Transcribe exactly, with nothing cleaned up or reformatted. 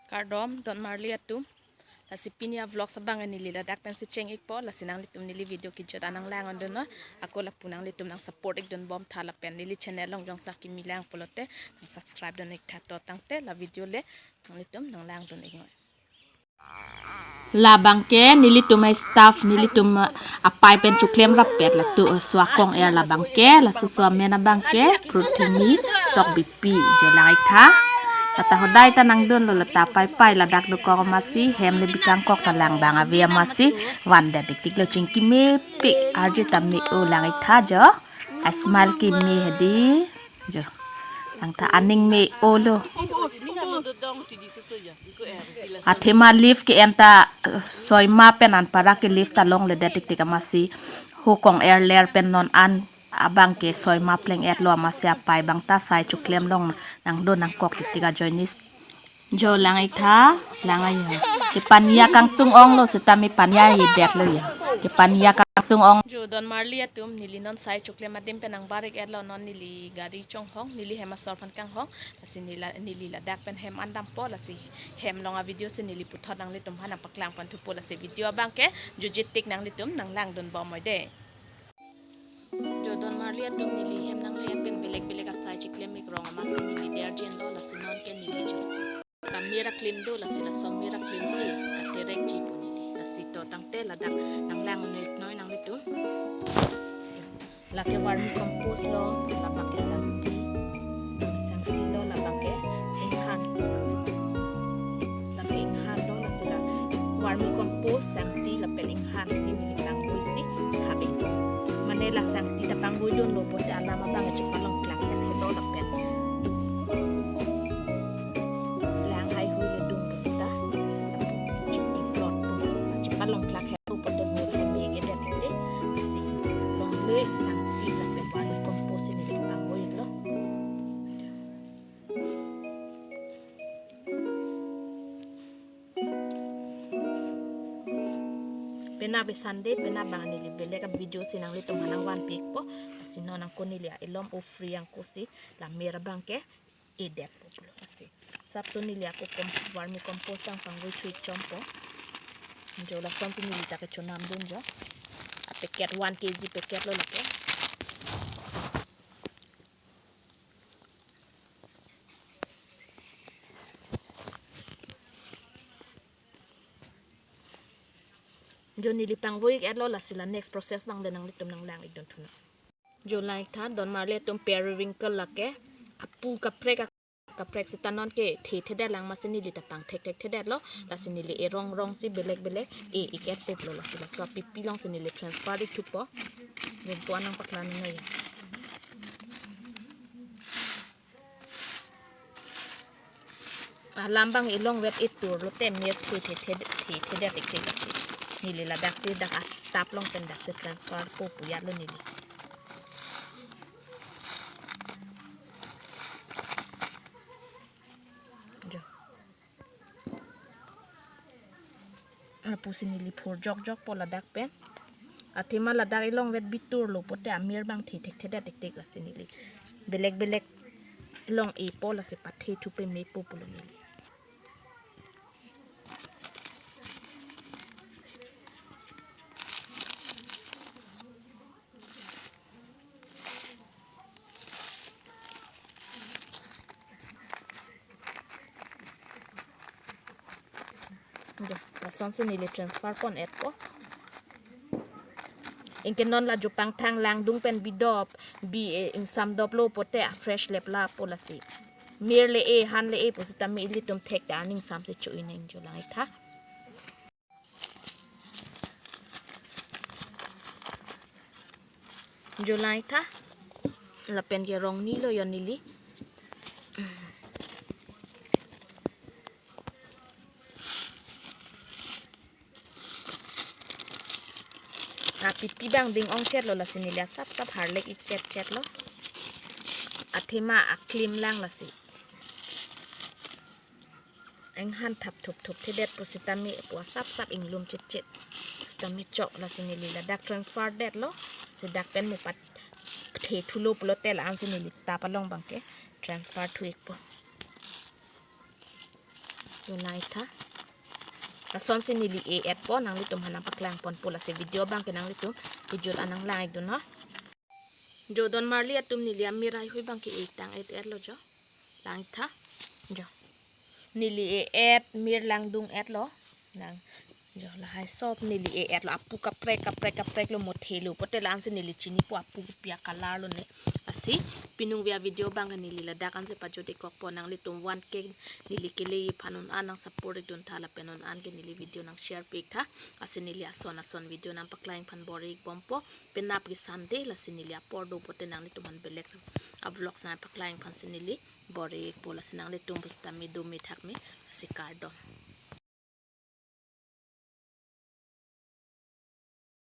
Kardom don marli atum. Lasi pini a vlogs abang neli ladak pensi cheng-ikpo, lasi nanglitum neli video kejut an nanglang-un-dun non. Ako lapu nanglitum nang support-ikdun bom tha lapen neli channel along jongsi kimi lang pulote nang subscribe dun-ik tha. To tangte la video le nanglitum nanglangdun-ik noi. Labang ke nelitum a-staff, nelitum apai pen choklem rappet latum, eh, so akong er labang ke, laso so amen abang ke Pruthimi Tokbipi, jo lang-ik tha. Lata hodai ta nangdunlo lata paipai ladak dokok amatsi, hem le bikangkok ta lang abang ave amatsi, vandet tiktiklo, chingki mepik arje ta me-o, lang-ik tha jo. A-smile keme hedi. Jo. Nang ta aning me-olo. Athema leaf ke-en ta, eh, soima pen anpara ke leaf ta longledet tiktik amatsi. Ho kong er ler pen non an abang ke soima pleng-etlo amatsi apai abang ta sai choklem along nangdun nangkok tiktik ajoine. Jo lang-ik tha, lang-a ya. Kepania kangtung onglo setame pania hidetlo ya. Kepania kangtung ong. Jo don marli atum, neli non sai choklem adim pen nangbar-ik-etlo, non neli gari chonghong, neli hem asor aphan kanghong, lasi neli la-, neli ladak pen hem an dampo, lasi hem along a video si neli puthot nanglitum aphan nangpaklang pon thupo, lasi video abang ke jutjut tik nanglitum nanglangdun bom noi de. Jo don marli atum, neli hem nangle pen belek belek asai choklem-ik rong amatsi neli derjenlo, lasi non ke neli jo kamera klim do, lasi laso mera klim si katerek ji pu neli. Lasi to tangte ladak nanglang noi noi nanglitum. Lake vermi compost lo, labang ke sangti. Sangti lo, labang ke inghan. Lake inghan lo, lasi la vermi compost, sangti lapen inghan si neli pangvoi si thabeng. Mane la sangti ta pangvoidunlo pulote alam abang chepalongklak helo lapen lang haihui le dun pusita. Chiti plot pu. Chepalongklak helo pulote mo hai me-edet tiktik. Si longle sangti lapen vermi compost si neli pangvoilo. Penap Sunday, penap abang neli belek a video si nanglitum aphan nangvanpi-ikpo. Lasi non angko neli a-elom ofri angko si la mera abang ke edetpo pulo lasi. Sapto neli ako kom vermi compost tang pangvoi thu-ik chompo. Jo lasonsi neli ta kechonamdun jo. A packet one K G packet lo lake. Jo neli pangvoi-ik-etlo, lasi la next process abang le nanglitum nanglang-ikdun thunon. Jo lang-ik tha, don marli atum, periwinkle lake apu kaprek, kaprek sita non ke thethedet lang amatsi neli ta pangthekthekthedetlo, lasi neli erong rong si belek belek e-ik-etpo pulo, lasi laso apipi along si neli transfer-ik thupo. Gunpo anang paklang noi ya. Alam abang ilong vet itur lote mir thethe thethe thethe thethe thethe. Neli ladak si dak atap along pen dak si transfer po pu ya lo neli. Jo. Lapusi neli phurjokjokpo ladak pen. Athema ladak ilong vet bitur lo pote amir abang thethekthedet tiktik, lasi neli belek belek along epo, lasi pathe thu pemepo pulo neli. Jo, lasonsi neli transfer pon-etpo. Anke non la jupang thang langdung pen bidop, bi, eh, ingsam doplo pote a fresh lep lapo lasi. Mir le-e, han le-e pusitame ilitum thekta aning samsi cho-i nang, jo lang-ik tha. Jo lang-ik tha. Lapen ke rong ni lo yon neli. Apipi abang ding ongchetlo, lasi neli asapsap harlek-ik chetchetlo. Athema aklim lang lasi. Inghan thap thupthup thedet pusitame pu asapsap inglum chetchet. Sitame chok, lasi neli ladak transfer detlo. Si dak pen mo pathe thulo pulote la-ansi neli tap along abang ke transfer thu-ikpo. Dun lang-ik tha. Lasonsi neli e-etpo, nanglitum aphan nangpaklang ponpo, lasi video abang ke nanglitum kejut an nanglang-ik dun ho. Jo, don marli atum, neli amir heihui abang ke e-tang-et-etlo jo. Lang-ik tha. Jo. Neli e-et, mir langdung-etlo. Nang. Jo, lahai sob neli e-etlo. Apu kaprek, kaprek, kaprek lo, mothelo. Pote la-ansi neli chinipo apu kopi a-color lo ne. Lasi piningve a-video abang ke neli ladak ansi pajut-ik kokpo, nanglitum one K neli kele aphan un-an nang support-ik dun tha, lapen un-an ke neli video nang share pi-ik tha. Lasi neli ason ason video nangpaklang aphan bor-ik bompo. Penap ke Sunday, lasi neli apor do pote nanglitum aphan belek a-vlogs nangpaklang aphansi neli bor-ikpo, lasi nanglitum pusitame dome thakme, lasi kardom.